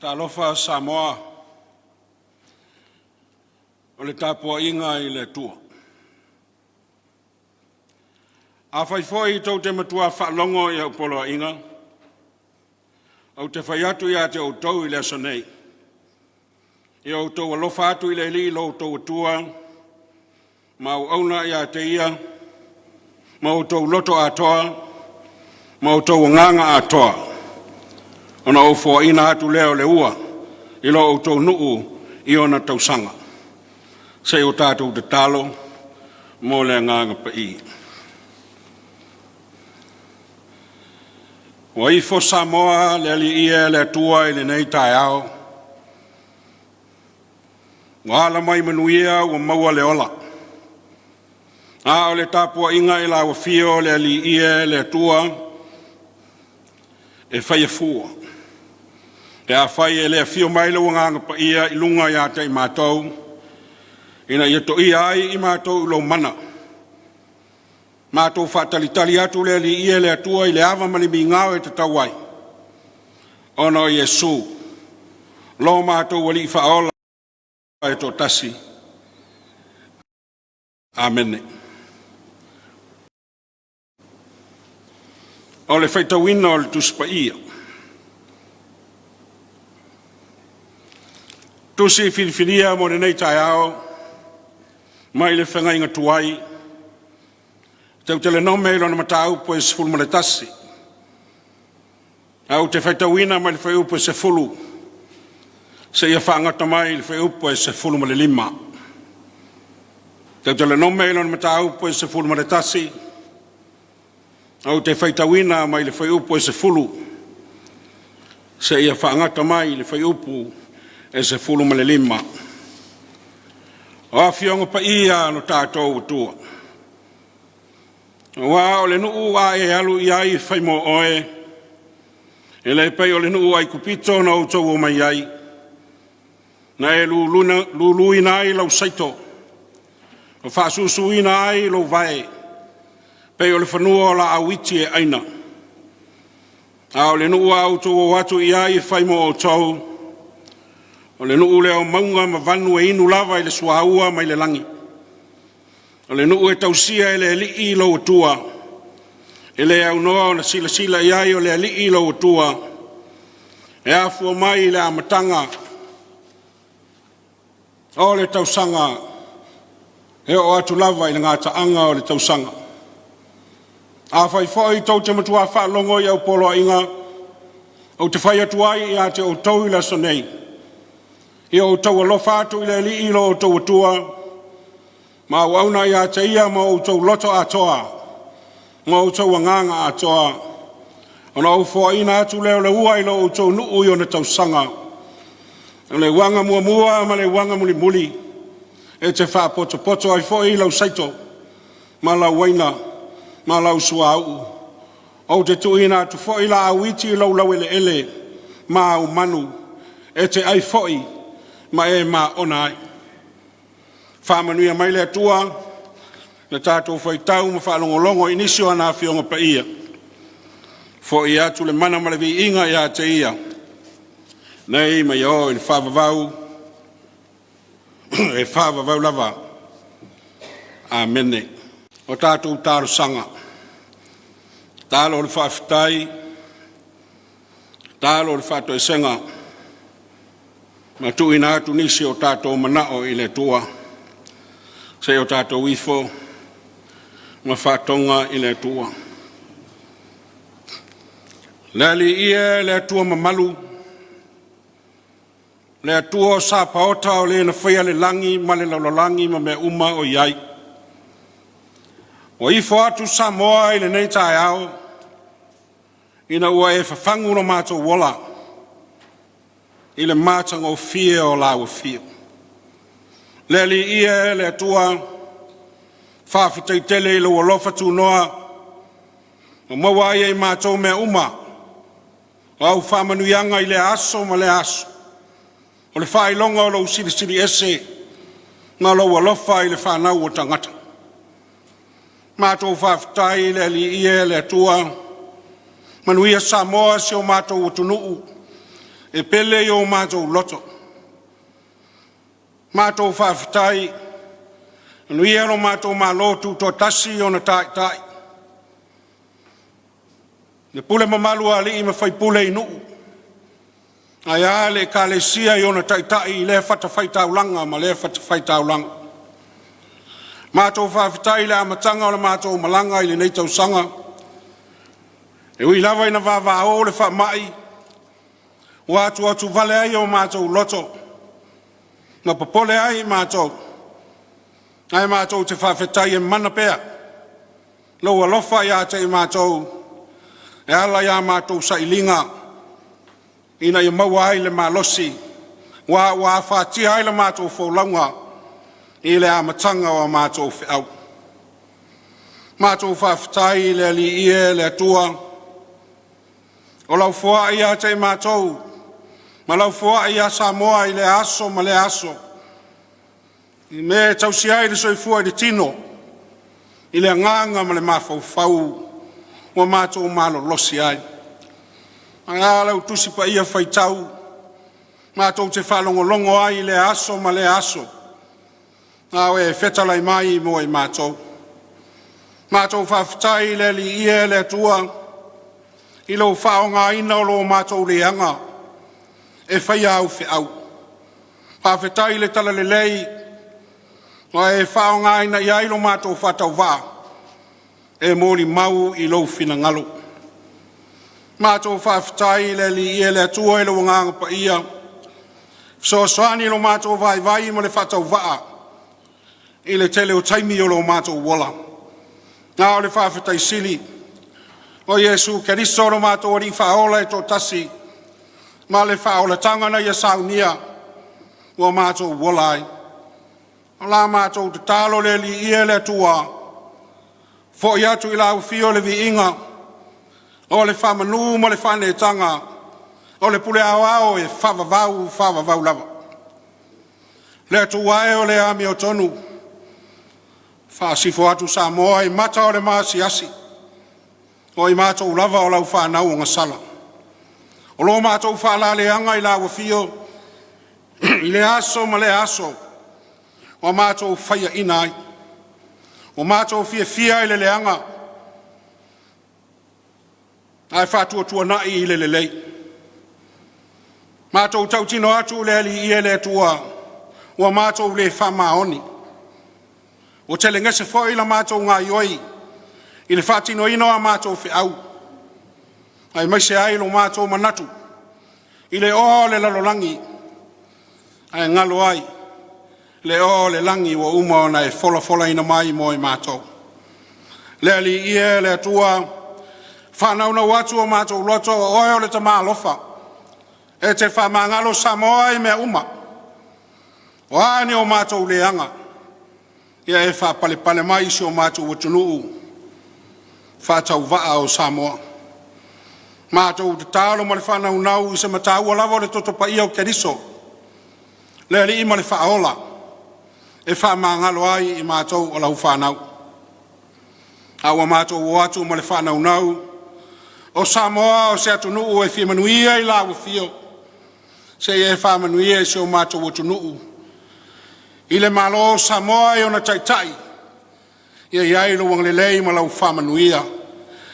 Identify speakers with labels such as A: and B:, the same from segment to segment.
A: Talofa Samoa, o le tapuaiga i le Atua. Afai foi tou te matua faalogo i au poloaiga, ou te fai atu ia te outou i le aso nei, ia outou alofa atu i le Alii lo outou Atua, ma auauna ia te Ia ma outou loto atoa ma outou agaga atoa, ona ou foaina atu lea o le ua i lo outou nuu i ona tausaga. Se i o tatou tatalo mo le Agaga Paia. Ua ifo Samoa le Alii e le Atua i lenei taeao, ua ala mai manuia ua maua le ola. A o le tapuaiga i lau afio le Alii e le Atua e faia fua. Pe afai e le afio mai lou Agaga Paia i luga ia te i matou, ina ia toia ai i matou i lou mana, matou faatalitali atu le Alii e le Atua i le ava ma le migao e tatau ai, ona o Iesu, lo matou Alii Faaola e toatasi. Amene. O le faitauina o le Tusi Paia. Tusi filifilia mo lenei taeao mai le feagaiga tuai, Teutelenome i lona mataupu e 11. Ae ou te faitauina mai le fuaiupu e 10 seia faagata mai le fuaiupu e 15. Teutelenome i lona mataupu e 11, ou te faitauina mai le fuaiupu e 10 seia faagata mai le fuaiupu e 15. O Afioga Paia a lo tatou Atua, aua o le nuu a e alu i ai e fai mo oe, e le pei o le nuu Aikupito na outou omai ai, na e luluina ai lau saito, ma faasusuina ai lou vae, pei o le fanua o laau iti e aina. A o le nuu a outou o atu i ai e fai mo outou, o le nuu lea o mauga ma vanu e inu lava i le suaua mai le lagi. O le nuu e tausia e le Alii lou Atua, e le aunoa ona silasila i ai o le Alii lou Atua, e afua mai i le amataga o le tausaga e oo atu lava i le gataaga o le tausaga. Afai foi tou te matua faalogo i au poloaiga, ou te fai atu ai ia te outou i le aso nei, ia outou alofa atu i le Alii lo outou Atua, ma auauna ia te Ia ma outou loto atoa, ma outou agaga atoa, ona ou foaina atu lea o le ua i lo outou nuu i ona tausaga, o le uaga muamua ma le uaga mulimuli, e te faapotopoto ai foi lau saito, ma lau uaina, ma lau suauu. Ou te tuuina atu foi laau iti i lou laueleele ma au manu, e te ai foi ma e maona ai. Faamanuia mai le Atua le tatou faitau ma faalogologo i nisi o ana Afioga Paia. Fo'i atu le mana ma le viiga ia te Ia, nei ma ia oo i le faavavau, e faavavau lava. Amene. O tatou talosaga, tatalo o le faafetai, tatalo o le faatoesega, ma tuuina atu nisi o tatou manao i le Atua, se i o tatou ifo ma faatoga i le Atua. Le Alii e, le Atua mamalu, le Atua o Sapaota, o Le na faia le lagi ma le lalolagi ma mea uma o i ai. Ua ifo atu Samoa i lenei taeao ina ua e fafagu lo matou ola i le matagofie o Lau Afio. Le Alii e, le Atua, faafetai tele i lou alofa tunoa ua maua ai e i matou mea uma o au faamanuiaga i lea aso ma lea aso, o le faailoga o lou Silisili Ese ma lou alofa i le fanau a tagata. Matou faafetai i le Alii e, le Atua, manuia Samoa si o matou atunuu e pele i o matou loto. Matou faafetai, manuia lo matou Malo Tutoatasi i ona taitai, le pule mamalu a alii ma faipule i nuu, ae a le Ekalesia i ona taitai i lea fatafaitaulaga ma lea fatafaitaulaga. Matou faafetai i le amataga o le matou malaga i lenei tausaga, e ui lava ina vavao le faamai ua atuatuvale ai o matou loto ma popole ai matou, ae matou te faafetai e mana pea lou alofa ia te i matou e ala i a matou sailiga ina ia maua ai le malosi, aua ua afatia ai la matou folauga i le amataga o a matou feau. Matou faafetai i le Alii e, le Atua, o lau foai ia te i matou ma lau foai ia Samoa i lea aso ma lea aso, i mea e tausi ai le soifua i le tino, i le agaga ma le mafaufau ua matou malolosi ai. Ae a lau Tusi Paia faitau matou te faalogologo ai i lea aso ma lea aso, a o e fetalai mai mo i matou. Matou faafetai i le Alii e, le Atua, i lou faaaogaina o lo matou leaga e faia au feau. Faafetai i le talalelei ua e faaaogaina i ai lo matou faatauvaa e molimau i lou finagalo. Matou faafetai i le Alii e, le Atua i lou Agaga Paia, fesoasoani i lo matou vaivai ma le faatauvaa i le tele o taimi o lo matou ola. A o le faafetai sili, o Iesu Keriso o lo matou Alii Faaola e toatasi, ma le faaolataga na Ia saunia ua matou ola ai. O la matou tatalo le Alii e, le Atua, foi atu i lau afio le viiga o le faamanu ma le faaneetaga, o le pule aoao e faavavau, faavavau lava. Le Atua e o le amiotonu, faasifo atu Samoa i mata o le maasiasi, o i matou lava o lau fanau ogasala. O lo matou faalaleaga i lau afio i lea aso ma lea aso ua matou faiaina ai, ua matou fiafia i le leaga ae faatuatuanai i le lelei. Matou tautino atu le Alii e, le Atua, ua matou le faamaoni, ua telegese foi la matou gaoioi i le faatinoina o a matou feau, aemaise ai lo matou manatu i le oa o le lalolagi, ae galo ai le oa o le lagi ua uma ona e folafolaina mai mo i matou. Le Alii e, le Atua, faanaunau atu o matou loto, o Oe o le Tama alofa, e te faamagalo Samoa i mea uma. O a ni o matou leaga, ia e faapalepale mai i si o matou atunuu faatauvaa o Samoa. Matou tatalo ma le faanaunau i se mataua lava o le toto paia o Keriso, le Alii ma le Faaola, e faamagalo ai i matou o lau fanau. A ua matou o atu ma le faanaunau, o Samoa o se atunuu e fia manuia i lau afio, seia e faamanuia i si o matou atunuu, i le Malo o Samoa i ona taitai, Ia i ai lou agalelei ma lau faamanuia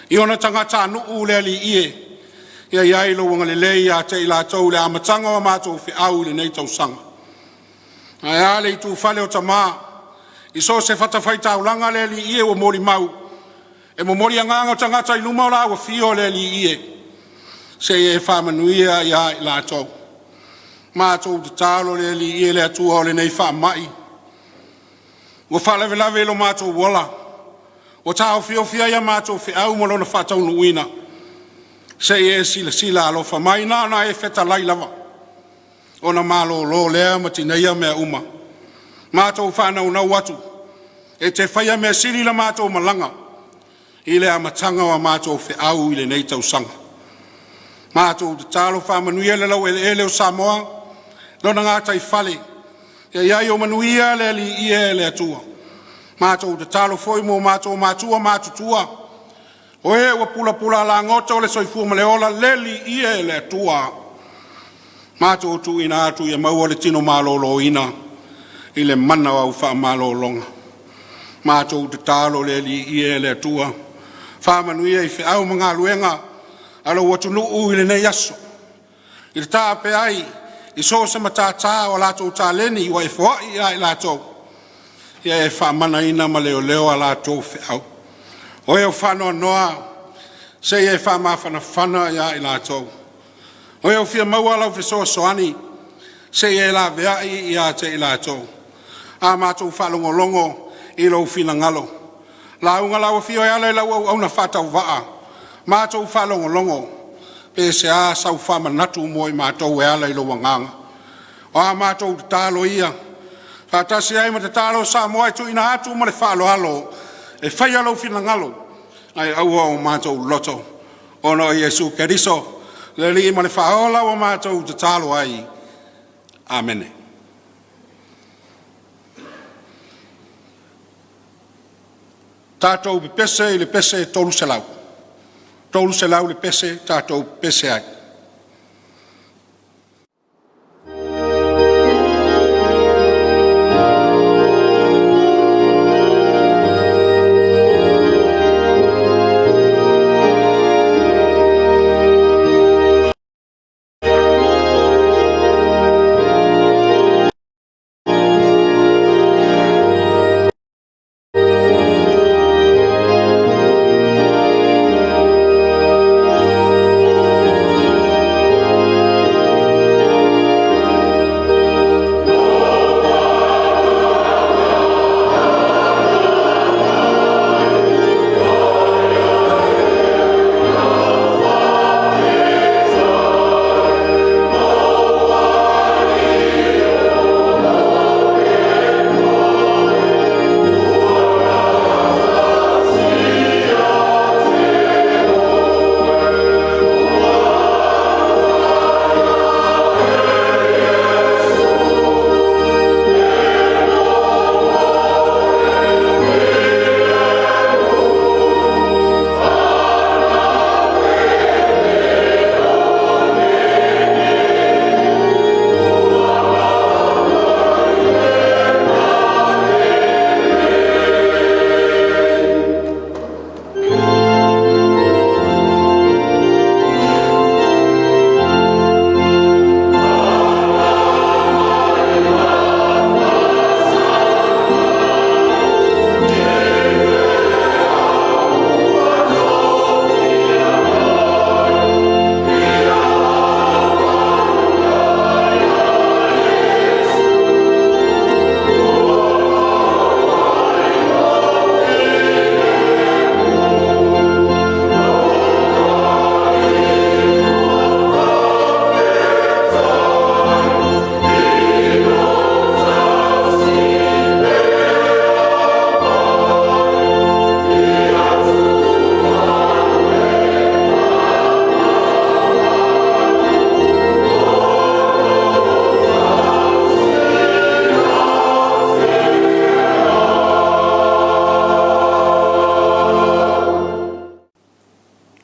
A: i ona tagatanuu le Alii e. Ia i ai lou agalelei ia te i latou i le amataga o a matou feau i lenei tausaga. Ae a le itufale o tama i so o se fatafaitaulaga le Alii e ua molimau e momoli agaga o tagata i luma o lau Afio le Alii e, se i e faamanuia ia i latou. Matou tatalo le Alii e le Atua o lenei faamai ua faalavelave i lo matou ola, ua taofiofi ai a matou feau ma lona faataunuuina. Se i e silasila alofa mai, na ona e fetalai lava ona malolo lea ma tineia mea uma. Matou faanaunau atu e te faia mea sili la matou malaga i le amataga o a matou feau i lenei tausaga. Matou tatalo faamanuia le laueleele o Samoa i lona gataifale, ia i ai ou manuia le Alii e le Atua. Matou tatalo foi mo matou matua matutua, o e ua pulapula alagoto le soifua ma le ola, le Alii e le Atua, matou tuuina atu ia maua le tino maloloina i le mana o au faamalologa. Matou tatalo le Alii e le Atua, faamanuia i feau ma galuega a lou atunuu i lenei aso, i le taape ai i so o se matata o a latou taleni ua e foai ia i latou, ia e faamanaina ma leoleo a latou feau. O e ua faanoanoa, se i e faamafanafana ia i latou. O e ua fia maua lau fesoasoani, se i e laveai ia te i latou. A matou faalogologo i lou finagalo, lauga lau afio e ala i lau auauna faatauvaa, matou faalogologo pe sea sau faamanatu mo i matou e ala i lou agaga. O a matou tatalo ia faatasi ai ma tatalo a Samoa e tuuina atu ma le faaaloalo e faia lou finagalo ae aua o matou loto, ona o Iesu Keriso le Alii ma le Faaola ua matou tatalo ai. Amene. Tatou pepese i le pese 300, 300 le pese tatou pepese ai.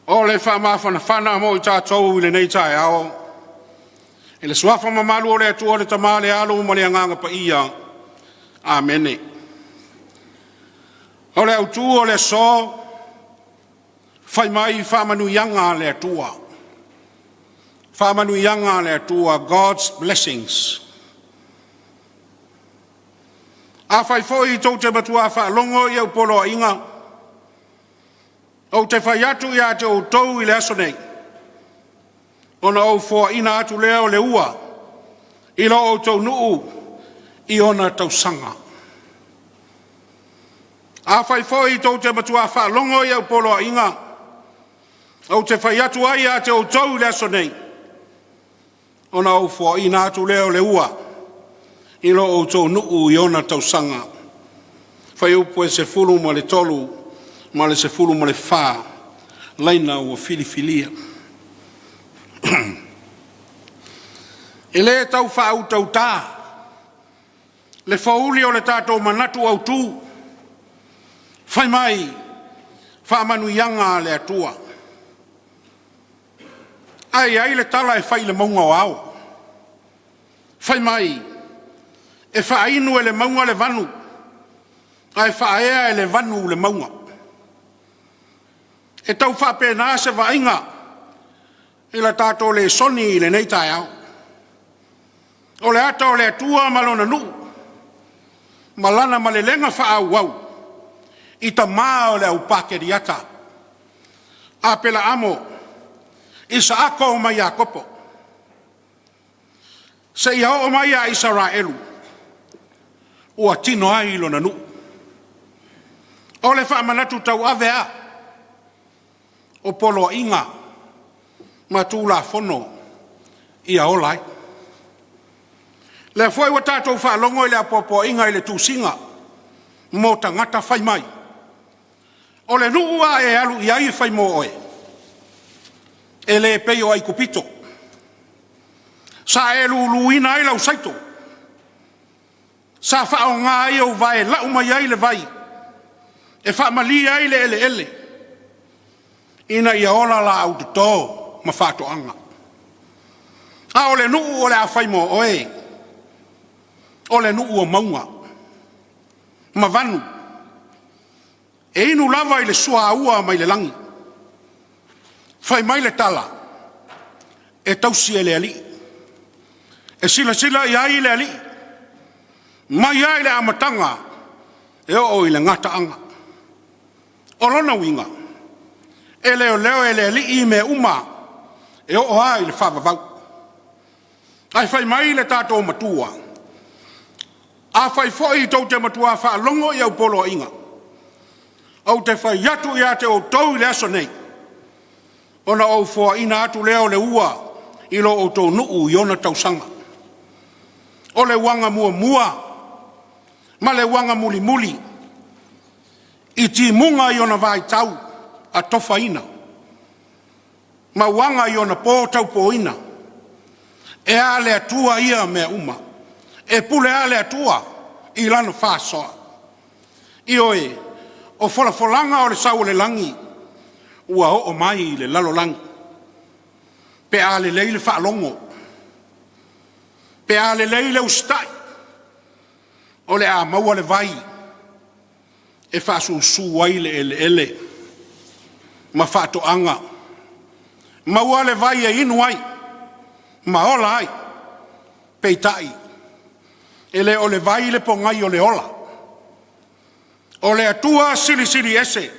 A: O le faamafanafana mo i tatou i lenei taeao, i le suafa mamalu o le Atua le Tama le Alo ma le Agaga Paia. Amene. O le autu o le aso, fai mai faamanuiaga a le Atua. Faamanuiaga a le Atua, God's blessings. Afai foi tou te matua faalogo i au poloaiga, ou te fai atu ia te outou i le aso nei, ona ou foaina atu lea o le ua i lo outou nuu i ona tausaga. Afai foi tou te matua faalogo i au poloaiga, ou te fai atu ai ia te outou i le aso nei, ona ou foaina atu lea o le ua i lo outou nuu i ona tausaga. Fuaiupu 13 ma le 14, laina ua filifilia. E le tau faautauta le fouli o le tatou manatu autu, fai mai faamanuiaga a le Atua. Ae i ai le tala e fai i le mauga o Ao, fai mai e faainu e le mauga le vanu, ae faaea e le vanu le mauga. E tau faapena se vaaiga i le tatou lesoni i lenei taeao. O le ata o le Atua ma lona nuu ma lana malelega faaauau i tama o le au Pakeriata, Aperaamo, Isaako ma Iakopo, seia oo mai ia Isaraelu, ua tino ai lona nuu. O le faamanatu tauave lava o poloaiga ma Tulafono ia ola ai. O lea foi ua tatou faalogo i le apoapoaiga i le tusiga mo tagata fai mai, o le nuu a e alu i ai e fai mo oe, e le pei o Aikupito, sa e luluina ai lau saito, sa faaaoga ai ou vae e lau mai ai le vai e faamalie ai le eleele ina ia ola laau toto ma faatoaga. A o le nuu o le a fai mo oe, o le nuu o mauga ma vanu, e inu lava i le suaua mai le lagi. Fai mai le tala, e tausi e le Alii, e silasila i ai le Alii, mai lava i le amataga e oo i le gataaga. O lona uiga, e leoleo e le Alii mea uma e oo lava i le faavavau. Ae fai mai le tatou Matua, afai foi tou te matua faalogo i au poloaiga, ou te fai atu ia te outou i le aso nei, ona ou foaina atu lea o le ua i lo outou nuu i ona tausaga. O le uaga muamua ma le uaga mulimuli i timuga i ona vaitau atofaina ma uaga i ona po taupoina, e a le Atua ia mea uma, e pule lava le Atua i lana faasoa. Ioe, o folafolaga o le sau o le lagi ua oo mai i le lalolagi pe a lelei le faalogo, pe a lelei le usitai, o le a maua le vai e faasusu ai le eleele ma faatoaga, maua le vai e inu ai ma ola ai. Peitai, e le o le vai le pogai o le ola. O le Atua Silisili Ese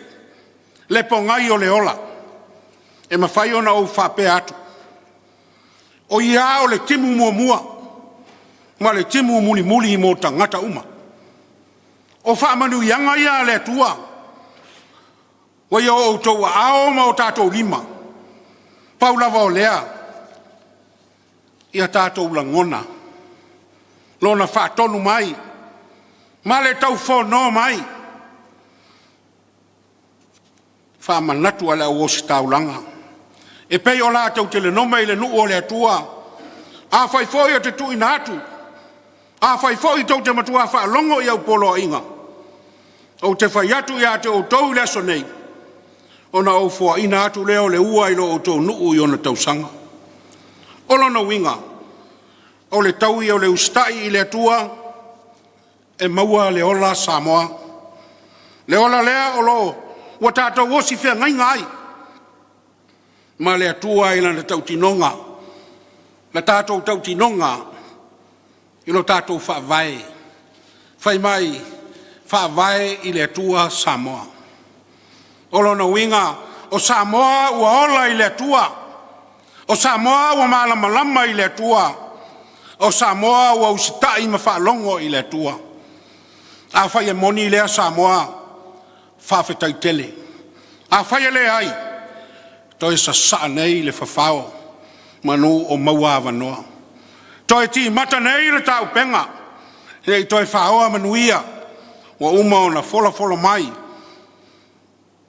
A: le pogai o le ola. E mafai ona ou faapea atu, o ia lava o le timu muamua ma le timu mulimuli mo tagata uma. O faamanuiaga ia a le Atua ua i o outou aao ma o tatou lima. Pau lava o lea, ia tatou lagona Lona faatonu mai ma le taufono mai. Faamanatu a le au ositaulaga e pei o latou te lenome i le nuu o le Atua. Afai foi o te tuuina atu, afai foi tou te matua faalogo i au poloaiga, ou te fai atu ia te outou i le aso nei, ona ou foaina atu lea o le ua i lo outou nuu i ona tausaga. O lona uiga, o le taui o le usitai i le Atua e maua le ola Samoa. Le ola lea o lo o ua tatou osi feagaiga ai ma le Atua i lana tautinoga, na tatou tautinoga i lo tatou Faavae, fai mai, Faavae i le Atua Samoa. O lona uiga, o Samoa ua ola i le Atua, o Samoa ua malamalama i le Atua, o Samoa ua usitai ma faalogo i le Atua. Afai e moni lea Samoa, faafetai tele. Afai e leai, toe sasaa nei le fafao manu o maua avanoa. Toe timata nei le taupega se i toe faoa manuia ua uma ona folafola mai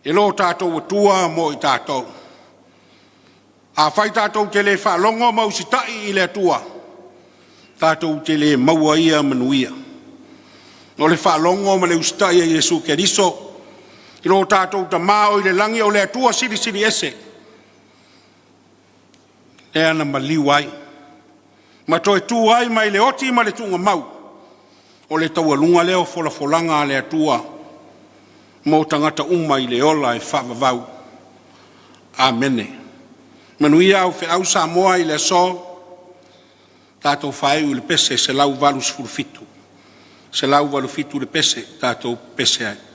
A: e lo tatou Atua mo i tatou. Afai tatou te le faalogo ma usitai i le Atua, tatou te le maua ia manuia. O le faalogo ma le usitai i Iesu Keriso i lo tatou Tama o i le lagi, o le Atua Silisili Ese, lea na maliu ai ma toe tu ai mai le oti ma le tuugamau, o le taualuga lea o folafolaga a le Atua mo tagata uma i le ola e faavavau. Amene. Manuia au feau Samoa i le aso, tatou faaiu i le pese 187, 187 le pese tatou pepese ai.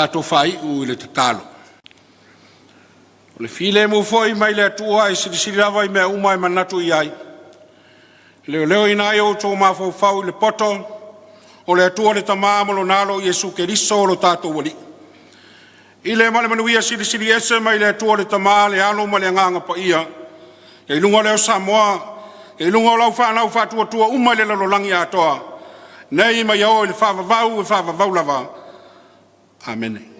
A: tatou faaiu i le tatalo. O le filemu foi mai le Atua e silisili lava i mea uma e manatu i ai, e leoleoina ai outou mafaufau i le poto o le Atua le Tama ma Lona Alo Iesu Keriso o lo tatou Alii. I le ma le manuia silisili ese mai le Atua le Tama, le Alo ma le Agaga Paia, ia i luga lea o Samoa, i luga o lau fanau uma i le lalolagi atoa, nei ma ia oo i le faavavau e faavavau lava. Amene.